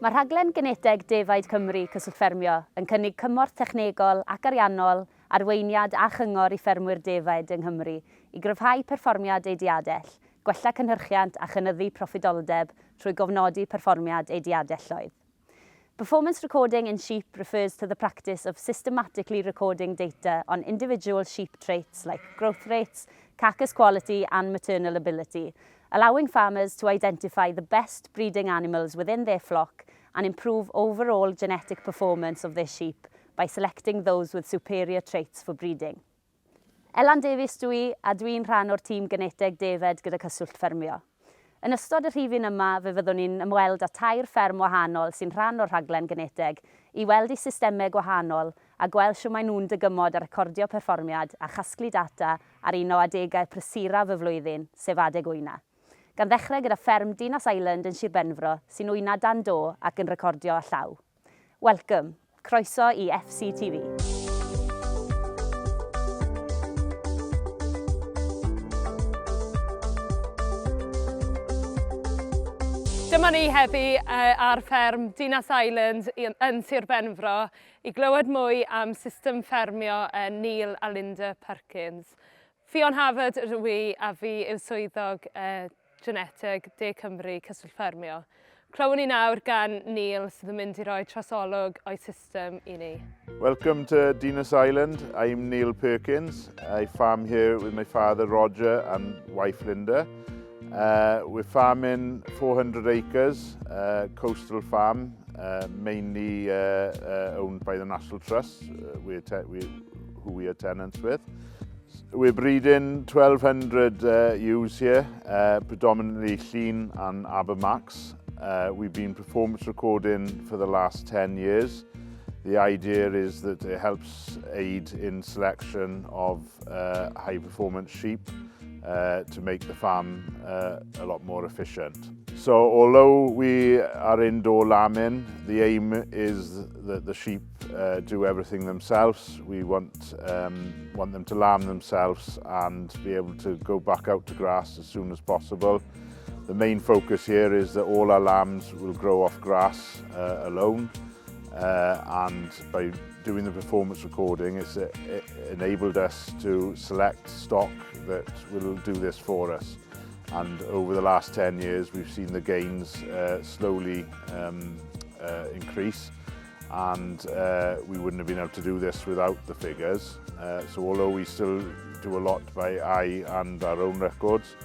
Mae rhaglen geneteg Defaid Cymru Cyswllt Ffermio yn cynnig cymorth technegol ac ariannol, arweiniad a chyngor i ffermwyr defaid yng Nghymru i gryfhau perfformiad eu diadell, gwella cynhyrchiant a chynyddu proffidoldeb trwy gofnodi perfformiad eu diadelloedd. Performance recording in sheep refers to the practice of systematically recording data on individual sheep traits like growth rates, carcass quality and maternal ability, allowing farmers to identify the best breeding animals within their flock and improve overall genetic performance of their sheep by selecting those with superior traits for breeding. Elan Davies dw i, a dw i'n rhan o'r tîm Geneteg Defaid gyda Cyswllt Ffermio. Yn ystod y rhifyn yma fe fyddwn ni'n ymweld â tair fferm wahanol sy'n rhan o'r rhaglen Geneteg i weld eu systemau gwahanol a gweld shwt maen nhw'n dygymod â recordio perfformiad a chasglu data ar un o adegau prysuraf y flwyddyn, sef adeg wyna. Gan ddechrau gyda fferm Dinas Island yn Sir Benfro sy'n wyna dan do ac yn recordio â llaw. Welcome! Croeso i FCTV. Dyma ni heddi ar fferm Dinas Island yn Sir Benfro i glywed mwy am system ffermio Neil a Linda Perkins. Ffion Havard ydw i a fi yw swyddog Geneteg De Cymru Cyswllt Ffermio. Clywn ni nawr gan Neil sydd yn mynd i roi trosolwg o'i system i ni. Welcome to Dinas Island. I'm Neil Perkins. I farm here with my father Roger and wife Linda. Uh, we're farming 400 acres, uh, coastal farm, uh, mainly uh, uh, owned by the National Trust, uh, we're we, who we are tenants with. We're breeding 1,200 uh, ewes here, uh, predominantly Llŷn and Abermax. Uh, we've been performance recording for the last 10 years. The idea is that it helps aid in selection of uh, high performance sheep uh, to make the farm uh, a lot more efficient. So although we are indoor lambing, the aim is that the sheep uh, do everything themselves. We want, um, want them to lamb themselves and be able to go back out to grass as soon as possible. The main focus here is that all our lambs will grow off grass uh, alone uh, and by doing the performance recording it's uh, it enabled us to select stock that will do this for us. And over the last 10 years we've seen the gains uh, slowly um, uh, increase and uh, we wouldn't have been able to do this without the figures. Uh, so although we still do a lot by eye and our own records,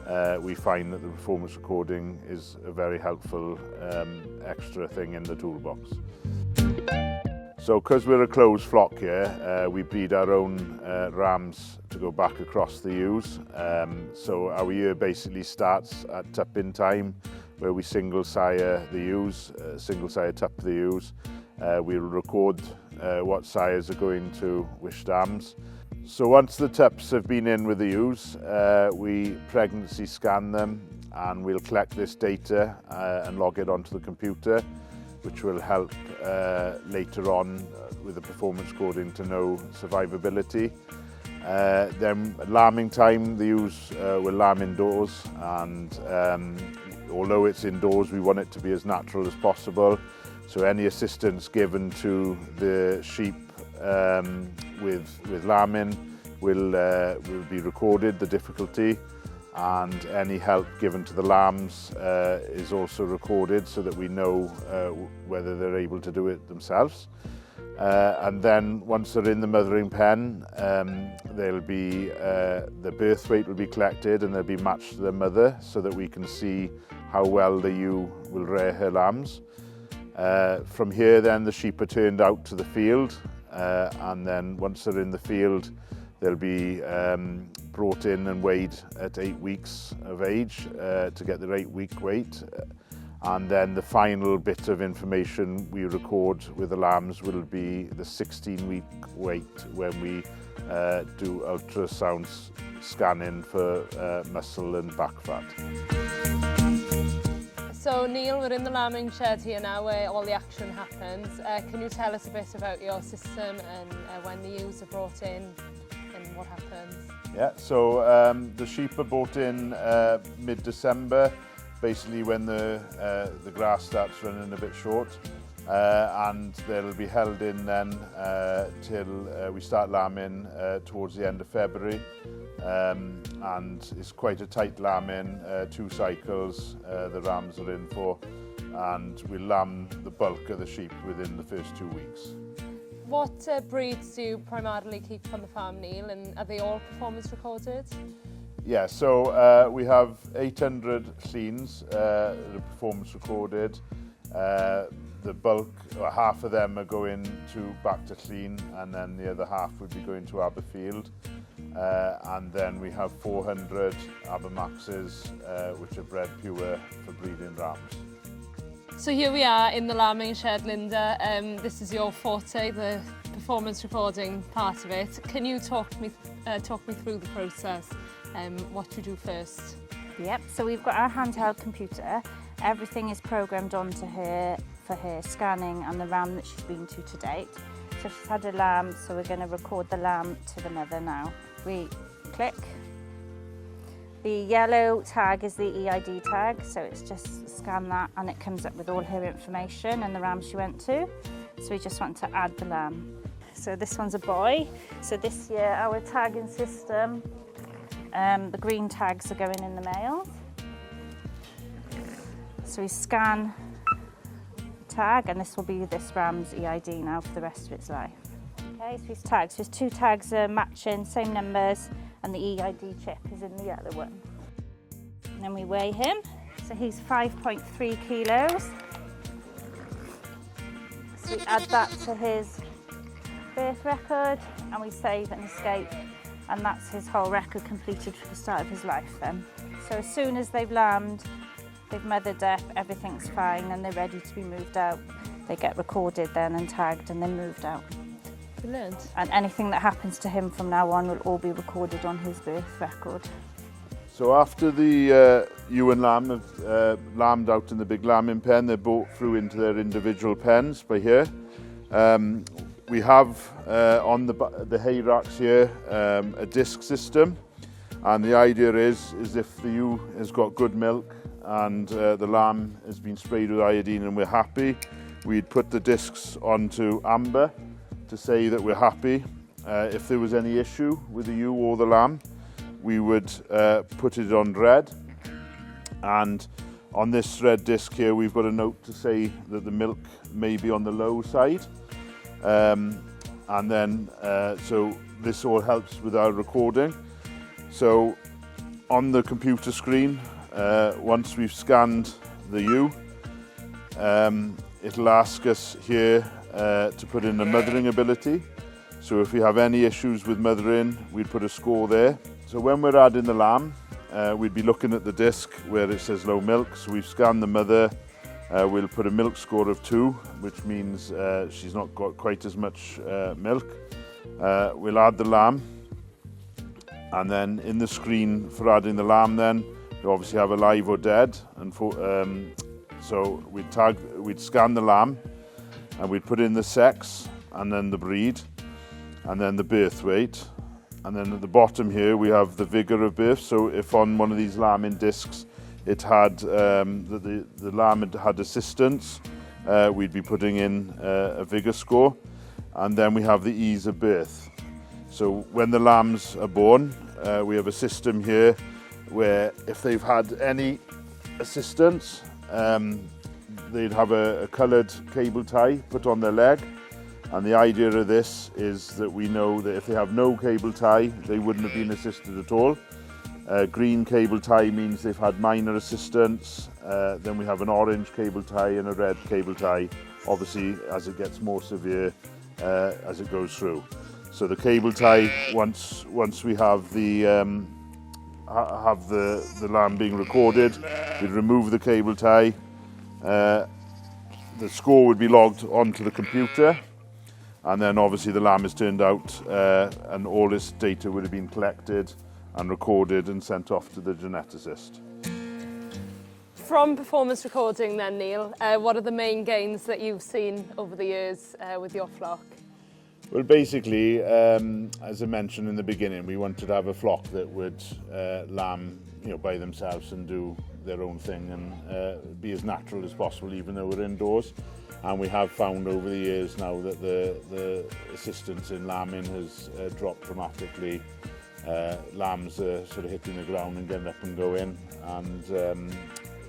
uh, we find that the performance recording is a very helpful um, extra thing in the toolbox. So because we're a closed flock here, uh, we breed our own uh, rams to go back across the ewes. Um, so our year basically starts at tupping time, where we single sire the ewes, uh, single sire tup the ewes. Uh, we'll record uh, what sires are going to which dams. So once the tups have been in with the ewes, uh, we pregnancy scan them and we'll collect this data uh, and log it onto the computer, which will help uh, later on uh, with the performance coding to know survivability. Uh, then at lambing time, the ewes uh, will lamb indoors and um, although it's indoors, we want it to be as natural as possible. So any assistance given to the sheep um, with, with lambing will, uh, will be recorded, the difficulty, and any help given to the lambs uh, is also recorded so that we know uh, whether they're able to do it themselves. Uh, and then once they're in the mothering pen, um, they'll be, uh, the birth weight will be collected and they'll be matched to their mother so that we can see how well the ewe will rear her lambs. Uh, from here then the sheep are turned out to the field uh, and then once they're in the field they'll be um, brought in and weighed at eight weeks of age uh, to get their eight week weight. And then the final bit of information we record with the lambs will be the 16 week weight when we uh, do ultrasound scanning for uh, muscle and back fat. So Neil, we're in the lambing shed here now where all the action happens. Uh, can you tell us a bit about your system and uh, when the ewes are brought in and what happens? Yeah, so um, the sheep are brought in uh, mid-December. Basically when the grass starts running a bit short, and they'll be held in then till we start lambing towards the end of February. And it's quite a tight lambing, 2 cycles the rams are in for, and we lamb the bulk of the sheep within the first 2 weeks. What breeds do you primarily keep on the farm, Neil, and are they all performance recorded? Yeah, so we have 800 Llens that are performance recorded. The bulk, or half of them are going to back to Llŷn, and then the other half would be going to Aberfield. And then we have 400 Abermaxes, which are bred pure for breeding rams. So here we are in the lambing shed, Linda. This is your forte, the performance recording part of it. Can you talk me through the process? What you do first? Yep, so we've got our handheld computer. Everything is programmed onto her for her scanning and the ram that she's been to date. So she's had a lamb, so we're going to record the lamb to the mother now. We click. The yellow tag is the EID tag, so it's just scan that and it comes up with all her information and the ram she went to. So we just want to add the lamb. So this one's a boy. So this year our tagging system, the green tags are going in the males. So we scan the tag, and this will be this ram's EID now for the rest of its life. Okay, so he's tagged. So his 2 tags are matching, same numbers, and the EID chip is in the yellow one. And then we weigh him. So he's 5.3 kilos. So we add that to his birth record, and we save and escape. And that's his whole record completed for the start of his life then. So as soon as they've lambed, they've mothered up, everything's fine, and they're ready to be moved out. They get recorded then and tagged and then moved out. Brilliant. And anything that happens to him from now on will all be recorded on his birth record. So after the ewe and lamb have lambed out in the big lambing pen, they're brought through into their individual pens by here. We have on the hay racks here a disc system, and the idea is if the ewe has got good milk and the lamb has been sprayed with iodine and we're happy, we'd put the discs onto amber to say that we're happy. If there was any issue with the ewe or the lamb, we would put it on red, and on this red disc here we've got a note to say that the milk may be on the low side. And then so this all helps with our recording. So on the computer screen, once we've scanned the ewe, it'll ask us here to put in a mothering ability. So if we have any issues with mothering, we'd put a score there. So when we're adding the lamb, we'd be looking at the disc where it says low milk. So we've scanned the mother. We'll put a milk score of 2, which means she's not got quite as much milk. We'll add the lamb, and then in the screen for adding the lamb then, we obviously have alive or dead, and so we'd scan the lamb, and we'd put in the sex, and then the breed, and then the birth weight, and then at the bottom here we have the vigour of birth. So if on one of these lambing discs it had the lamb had had assistance, we'd be putting in a vigour score, and then we have the ease of birth. So when the lambs are born, we have a system here where if they've had any assistance, they'd have a coloured cable tie put on their leg. And the idea of this is that we know that if they have no cable tie, they wouldn't have been assisted at all. Green cable tie means they've had minor assistance. Then we have an orange cable tie and a red cable tie, obviously as it gets more severe as it goes through. So the cable tie, once we have the lamb being recorded, we'd remove the cable tie. The score would be logged onto the computer, and then obviously the lamb is turned out and all this data would have been collected and recorded and sent off to the geneticist. From performance recording then, Neil, what are the main gains that you've seen over the years with your flock? Well, basically, as I mentioned in the beginning, we wanted to have a flock that would lamb, by themselves and do their own thing and be as natural as possible even though we're indoors. And we have found over the years now that the, the assistance in lambing has dropped dramatically. Lambs are sort of hitting the ground and getting up and going and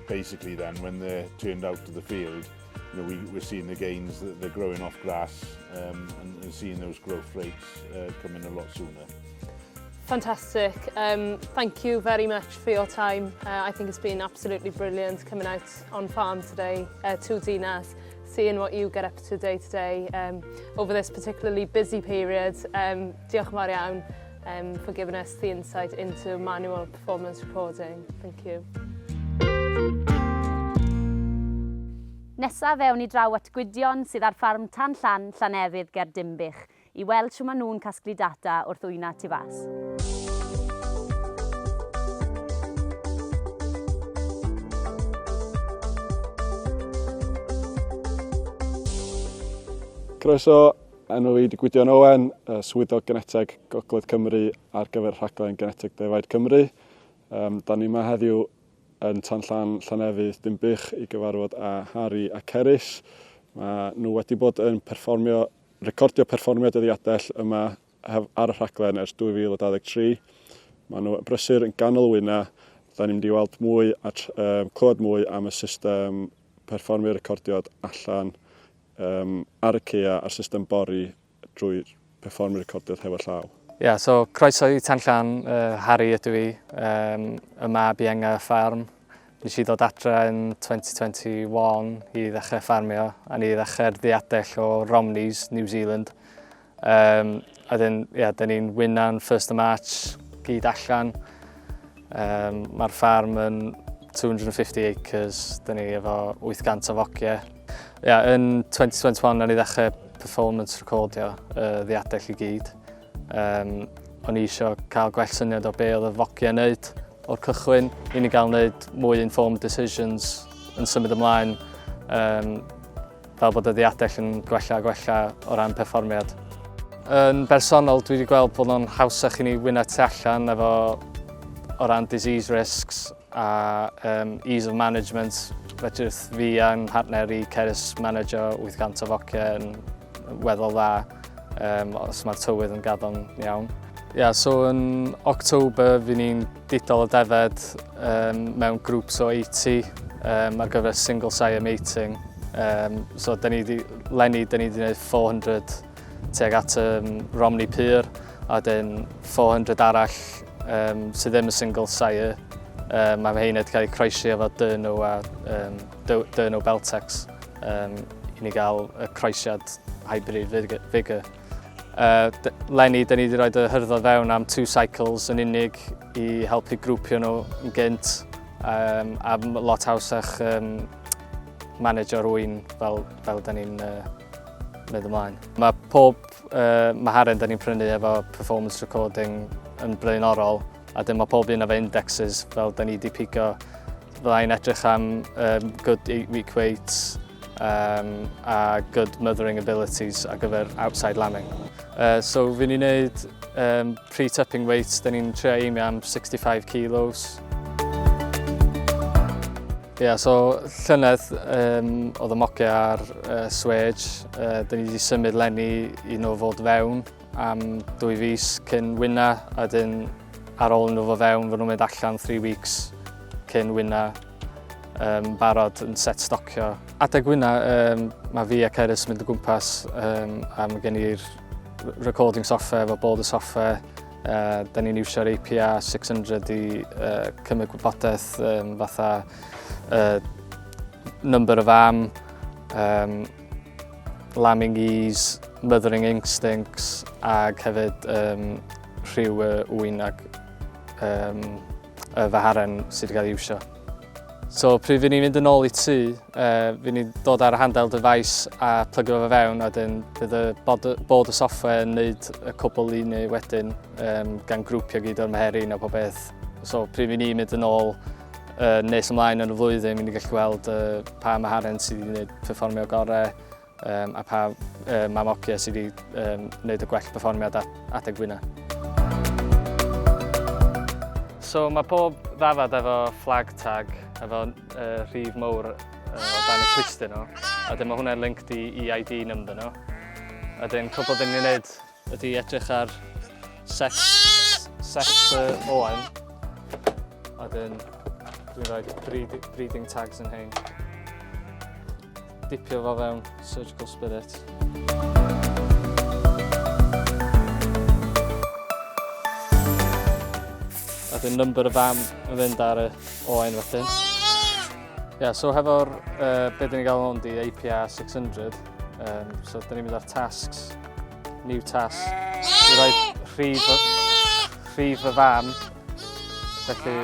basically then when they're turned out to the field you know, we, we're seeing the gains that they're growing off grass and, and seeing those growth rates come in a lot sooner. Fantastic. Thank you very much for your time. I think it's been absolutely brilliant coming out on farm today to Dinas, seeing what you get up to day to day over this particularly busy period. Diolch yn fawr iawn for giving us the insight into manual performance recording. Thank you. Nesa fe awn ni draw at Gwydion sydd ar ffarm Tan Llan, Llannefydd ger Dinbych, i weld shwt maen nhw'n casglu data wrth wyna tu fas. Croeso, enw i 'di Gwydion Owen, Swyddog Geneteg Gogledd Cymru ar gyfer rhaglen Geneteg Defaid Cymru. Da ni yma heddiw yn Tan Llan Llannefydd Dinbych i gyfarfod â Harry a Ceris. Mae nhw wedi bod yn perfformio, recordio perfformiad y ddiadell yma ar y rhaglen ers 2023. Mae nhw brysur yn ganol wyna. Da ni'n mynd i weld mwy a clywed mwy am y system perfformio recordiad allan ar y caea a'r system bori drwy perfformio recordiad hefo llaw. Ia, yeah, so croeso i Tan Llan, Harry ydw i, y mab ienga y ffarm. Nes i ddod adre yn 2021 i ddechrau ffarmio, a ni ddechrau'r ddiadell o Romneys, New Zealand. A dyn, yeah, dyn ni'n wyna'n 1st of March gyd allan. Mae'r ffarm yn 250 acres, dyn ni efo 800 o fogiau. Yeah, yn 2021, nawn ni ddechrau performance recordio y ddiadell i gyd. O'n i eisiau cael gwell syniad o be oedd y fogiau wneud o'r cychwyn, i ni gael wneud mwy informed decisions yn symud ymlaen, fel bod y ddiadell yn gwella a gwella o ran perfformiad. Yn bersonol, dwi wedi gweld bod nhw'n hawsach i ni wyna tu allan efo o ran disease risks a ease of management. Fedrith fi a'n partner i Ceris manager 800 o fociau yn weddol dda os mae'r tywydd yn gaddo'n iawn. Yeah, so yn October fi ni'n didol y defed mewn groups o 80 ar gyfer single sire mating. So dyn ni di, leni dyn ni wedi gwneud 400 tuag at Romney Pur a dyn 400 arall sydd ddim yn single sire. Mae rheina wedi cael eu croesi efo Dyrno a Dyrno Beltex i ni gael y croesiad hybrid vigour. Leni, dyn ni wedi rhoi y hyrddod fewn am two cycles yn unig i helpu grwpio nhw yn gynt a lot hawsach manager ŵyn fel, fel dyn ni'n mynd ymlaen. Mae pob maharen dyn ni'n prynu efo performance recording yn blaenorol a dyn mae pob un efo indexes fel dyn ni wedi pigo. Fyddai'n edrych am good 8-week weights a good mothering abilities ar gyfer outside lambing. So fi ni'n neud pre-tupping weights, dyn ni'n trio aimio am 65 kilos. Ie, yeah, so llynedd oedd y mogiau ar swage. Dyn ni wedi symud leni i nhw fod fewn am 2 fis cyn wyna, a dyn ar ôl nhw fod fewn, fod nhw'n mynd allan 3 weeks cyn wyna barod yn set stocio. Adeg wyna, mae fi a Ceris yn mynd o gwmpas a mae gen i'r recording software efo border software. Da ni'n iwsio'r APR 600 i cymryd gwybodaeth fatha number of lamb, lambing ease, mothering instincts ag hefyd rhyw ŵyn ag y faharen sydd wedi cael ei iwsio. So pryd fi ni'n mynd yn ôl i tŷ, fi ni'n dod ar y handheld device a plygio fo fewn a dyn bydd y bod y software yn neud y cwbl i ni wedyn gan grwpio gyd o'r meherin a pob beth. So pryd fi ni'n mynd yn ôl nes ymlaen yn y flwyddyn, fi'n gallu gweld pa maharen sydd wedi gwneud perfformio gorau a pa mamogiau sydd wedi gwneud y gwell perfformiad adeg wyna. So mae pob ddafad efo flag tag. efo uh, rhif mowr uh, o dan y clustyn nhw. A wedyn mae hwnna'n linked i EID number nhw. A wedyn cwbl dyn ni'n neud ydy edrych ar sex, sex y oen. A wedyn dwi'n rhoi breed, breeding tags yn hein. Dipio fo fewn surgical spirit. A dyn number y fam yn fynd ar y oen wedyn. Ie, yeah, so hefo'r, uh, be dyn ni'n gael hwn di APR 600, um, so dyn ni'n mynd ar tasks, new task. Dwi'n rhoi rhif, rhif y fam, felly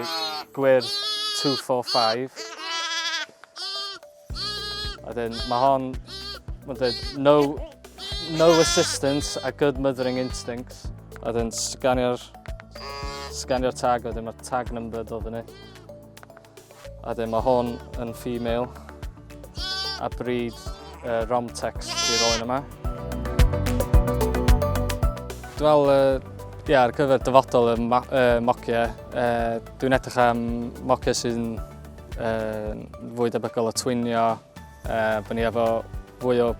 gwir 245. A then mae hon, mae'n dweud, no, no assistance a good mothering instincts. A then sganio'r sganio'r tag, wedyn mae'r tag number dod fyny. A then mae hon yn female a breed uh, Romtex di'r oen yma. Dwi'n meddwl, uh, yeah, ar gyfer dyfodol y uh, mociau, uh, dwi'n edrych am mociau sy'n uh, fwy debygol o twinio, uh, bod ni efo fwy o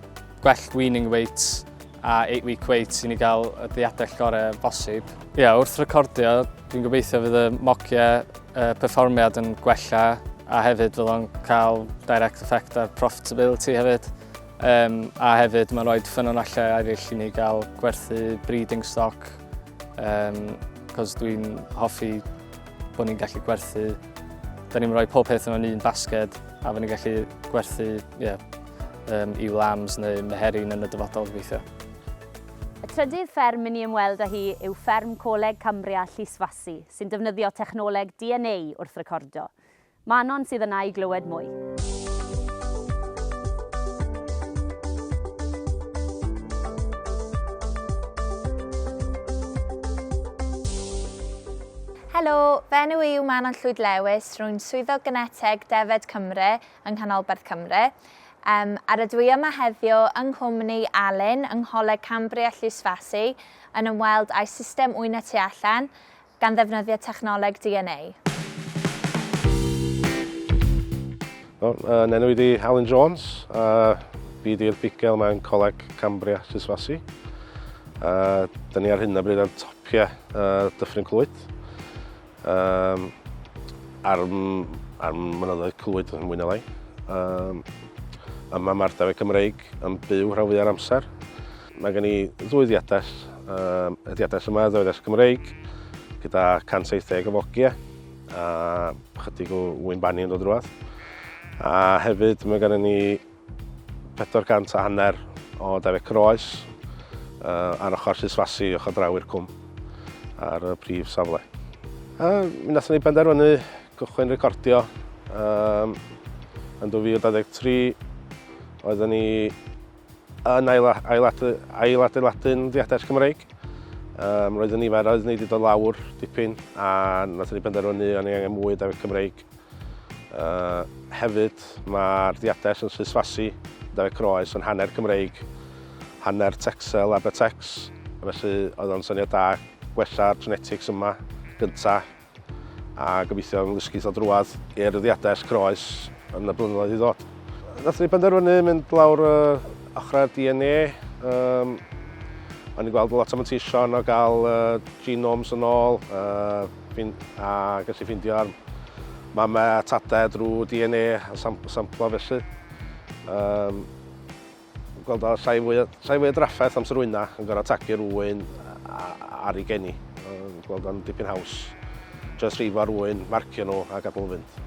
gwell weaning weights a 8 week weights i ni gael y ddiadell gorau bosib. Ie, yeah, wrth recordio, dwi'n gobeithio fydd y mociau uh, perfformiad yn gwella a hefyd fydd o'n cael direct effect ar profitability hefyd. Um, a hefyd mae'n rhoi ffynonellau eraill i ni gael gwerthu breeding stock um, cos dwi'n hoffi bod ni'n gallu gwerthu, da ni'n rhoi pob peth mewn un basged a fod ni'n gallu gwerthu yeah, um, ewe lambs neu meherin yn y dyfodol gobeithio. Y trydydd fferm i ni ymweld â hi yw Fferm Coleg Cambria Llysfasi, sy'n defnyddio technoleg DNA wrth recordio. Manon sydd yna i glywed mwy. Helo, fy enw i yw Manon Llwyd Lewis, rwy'n swyddog geneteg Defed Cymru yng Nghanolbarth Cymru. Um, a rydw i yma heddiw yng nghwmni Alun yng Ngholeg Cambria Llysfasi yn ymweld â'i system wyna tu allan gan ddefnyddio technoleg DNA. Wel, uh, enw i di Alan Jones, a fi di'r bugail mewn Coleg Cambria Llysfasi. Uh, Dyna ni ar hyn o bryd ar topiau uh, Dyffryn Clwyd. Um, ar, ar mynyddoedd Clwyd yn mwy na lai. Um, yma mae'r defaid Cymreig yn byw rhan fwya'r amser. Mae gen i ddwy ddiadell. Um, y diadell yma, y ddiadell Cymreig, gyda 170 o fogiau a chydig o wyn bani yn dod drwadd. A hefyd mae gennym ni 400 a hanner o defaid croes uh, ar ochr Llysfasi, ochr draw i'r cwm ar y prif safle. A mi wnaethon ni benderfynu gychwyn recordio um, yn 2023. Oedden ni yn ailadeiladu'n ddiadell Cymreig. Um, roedd y nifer oedd ni wedi dod lawr dipyn a nath ni benderfynu o'n ni angen mwy o defaid Cymreig. Uh, hefyd mae'r ddiadell yn Llysfasi, defaid croes yn hanner Cymreig, hanner Texel, Abertex. Felly oedd o'n syniad da gwella'r genetics yma gyntaf a gobeithio yn lusgu ddod drwadd i'r ddiadell croes yn y blynyddoedd i ddod. Nathon ni benderfynu mynd lawr uh, ochrau'r DNA. Um, o'n i'n gweld lot o manteision o gael uh, genomes yn ôl uh, a gallu ffeindio ar mamau a tadau drwy DNA a samplo felly. Um, Gweld o llai fwy o, llai fwy o drafferth amser wyna yn gorfod tagu'r ŵyn ar ei geni. Gweld o'n dipyn haws. Just rhifo'r ŵyn, marcio nhw a gadael nhw fynd.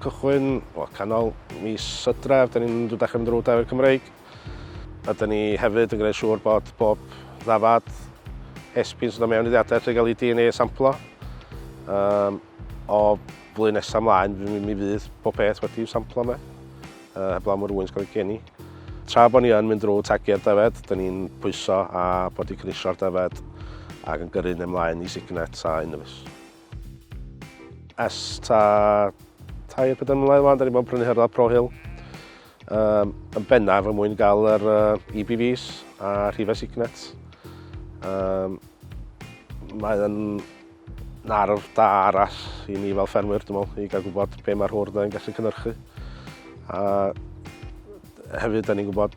Cychwyn, wel, canol mis Hydref, da ni'n dod dechrau mynd drwy defaid Cymreig. A da ni hefyd yn gwneud siŵr bod bob ddafad esbin sy'n dod mewn i ddiadell yn cael ei DNA samplo. Um, o flwyddyn nesaf ymlaen, mi, mi fydd pob peth wedi'w samplo yma. uh, heblaw am yr ŵyn sy'n cael ei geni. Tra bod ni yn mynd drwy tagu'r defaid, da ni'n pwyso a bod i cynnisio'r defaid ac yn gyrru ymlaen i Signet a Innovis. Ers ta tair pedair mlynedd wan, da ni bod yn prynu hyrddau Pro Hill. Um, yn bennaf er mwyn gael yr uh, EBVs a rhifau Signet. Um, mae yn arf da arall i ni fel ffermwyr, dwi'n meddwl, i gael gwybod be mae'r hwrdd yn gallu cynhyrchu. A hefyd, da ni'n gwybod,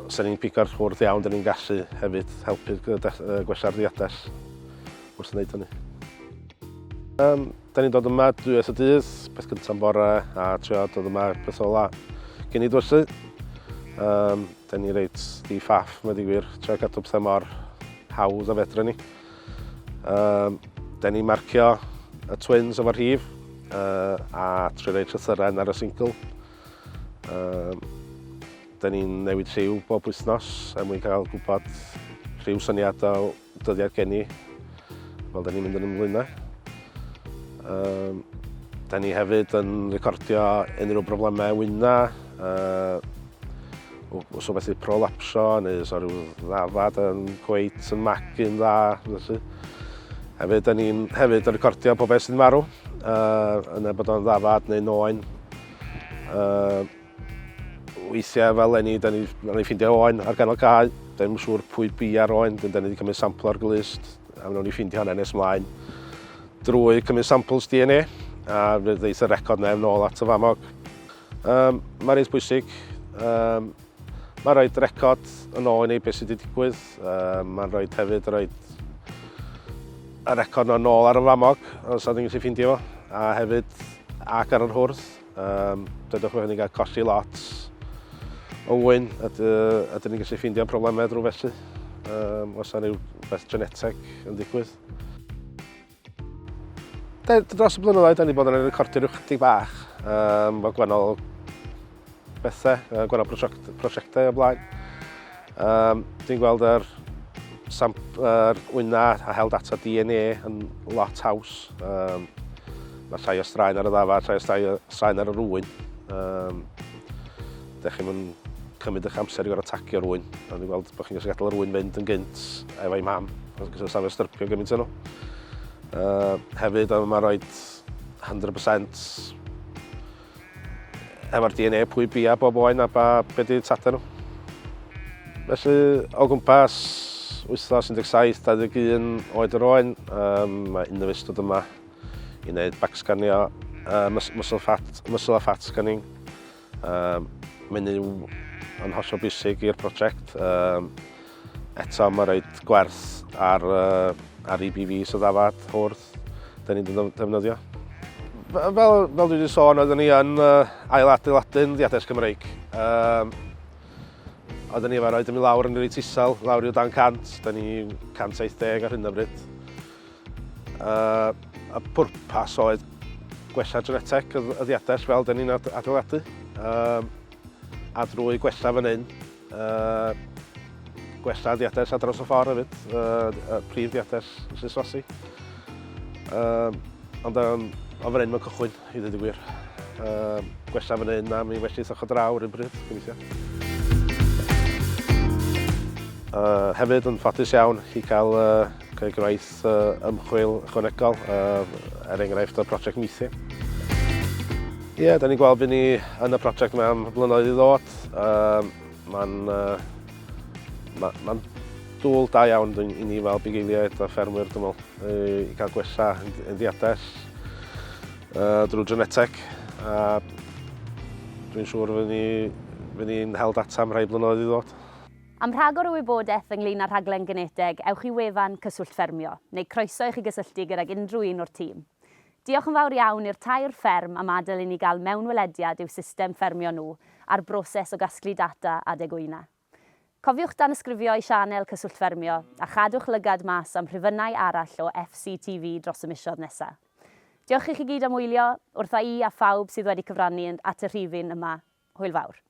os ni'n pigo'r hwrdd iawn, da ni'n gallu hefyd helpu gwella'r ddiadell wrth wneud hynny. Um, da ni'n dod yma dwywaith y dydd, peth cyntaf yn bore, a trio dod yma peth ola cyn i dwysu. Um, da ni reit di ffaff, mae di gwir, trio cadw pethau mor hawdd a fedra ni. Um, da ni'n marcio y twins efo'r rhif uh, a trio reit llythyrau ar y single. Um, da ni'n newid lliw bob wythnos er mwyn cael gwybod rhyw syniad o dyddiad geni fel da ni'n mynd yn ymlaenau. Um, da ni hefyd yn recordio unrhyw broblemau wyna, uh, os o beth i prolapsio neu os o rhyw ddafad yn cweit yn magu'n dda. Felly. Hefyd, da ni'n hefyd yn recordio pob beth sy'n marw, uh, yna bod o'n ddafad neu noen. Uh, Weithiau fel lenni, da ni, da ni ffeindio oen ar ganol cae. Da ni'n siŵr pwy bi ar oen, da ni wedi cymryd sampl o'r glust, a wnawn ni ffeindio hwnna nes mlaen drwy cymryd samples DNA, a fe ddeith y record na nôl at y famog. Um, mae'n reit bwysig. Um, mae'n rhoi record yn ôl i ni beth sydd wedi digwydd. Um, mae'n rhoi hefyd rhoi y record yn ôl ar y famog, os ydyn ni'n gallu ffeindio fo, a hefyd ac ar yr hwrdd. Um, dydwch bod ni'n cael colli lot o wyn a, a dyn ni'n gallu ffeindio problemau drwy felly. Um, os yna rhyw beth geneteg yn digwydd. Dros y blynyddoedd, da ni bod yn recordio rhyw chydig bach um, fel gwahanol bethau, uh, gwahanol prosiect, prosiectau o blaen. Um, dwi'n gweld yr, samp, yr wyna a hel data DNA yn lot haws. Um, mae llai o straen ar y ddafad, llai o straen, straen ar yr ŵyn. Um, Dech chi'n mynd cymryd eich amser i gorau tagio'r ŵyn. A dwi'n gweld bod chi'n gallu gadael yr ŵyn fynd yn gynt efo'i mam. Os gallu safio styrpio gymaint nhw. Uh, hefyd, mae'n rhoi 100% efo'r DNA pwy bia bob oen a ba, be di tadau nhw. Felly, o gwmpas wythnos 17, 21 oed yr oen, um, mae un o dod yma i wneud backscanio, uh, muscle, fat, muscle a fat scanning. Um, mae'n yn hollol bwysig i'r prosiect. Um, eto mae rhaid gwerth ar, uh, ar EBV sydd ddafad hwrdd da ni'n defnyddio. Fel, fel dwi wedi sôn, oeddwn ni yn uh, ail-adeiladu'n ddiades Cymreig. Um, oeddwn ni efo roed yn lawr yn reit isel, lawr i o dan 100, da ni 170 ar hyn o bryd. Uh, y pwrpas oedd gwella geneteg y ddiadell fel da ni'n adeiladu. Um, a drwy gwella fan hyn, uh, gwella ddiadell ar draws y ffordd hefyd, uh, y prif ddiadell Llys Wasi. Um, ond um, o fan hyn mae'n cychwyn, i ddweud y gwir. Uh, gwella fan hyn a mi felly ochr draw rhywun bryd, gobeithio. Uh, hefyd yn ffodus iawn i cael uh, Creu gwaith ymchwil ychwanegol, er enghraifft y prosiect Maethu. Ie, yeah, da ni'n gweld fydd ni yn y prosiect yma am blynyddoedd i ddod. Mae'n ma, ma dŵl da iawn i ni fel bugeiliaid a ffermwyr, dwi'n meddwl, i gael gwella yn ddiadell uh, drwy geneteg. A dwi'n siŵr fydd ni, fydd ni'n hel data am rhai blynyddoedd i ddod. Am rhagor o wybodaeth ynglŷn â'r rhaglen geneteg, ewch i wefan Cyswllt Ffermio, neu croeso i chi gysylltu gydag unrhyw un o'r tîm. Diolch yn fawr iawn i'r tair fferm am adael i ni gael mewnwelediad i'w system ffermio nhw a'r broses o gasglu data adeg wyna. Cofiwch danysgrifio i sianel Cyswllt Ffermio a chadwch lygad mas am rhifynnau arall o FCTV dros y misoedd nesa. Diolch i chi gyd am wylio, wrtha i a phawb sydd wedi cyfrannu at y rhifyn yma. Hwyl fawr.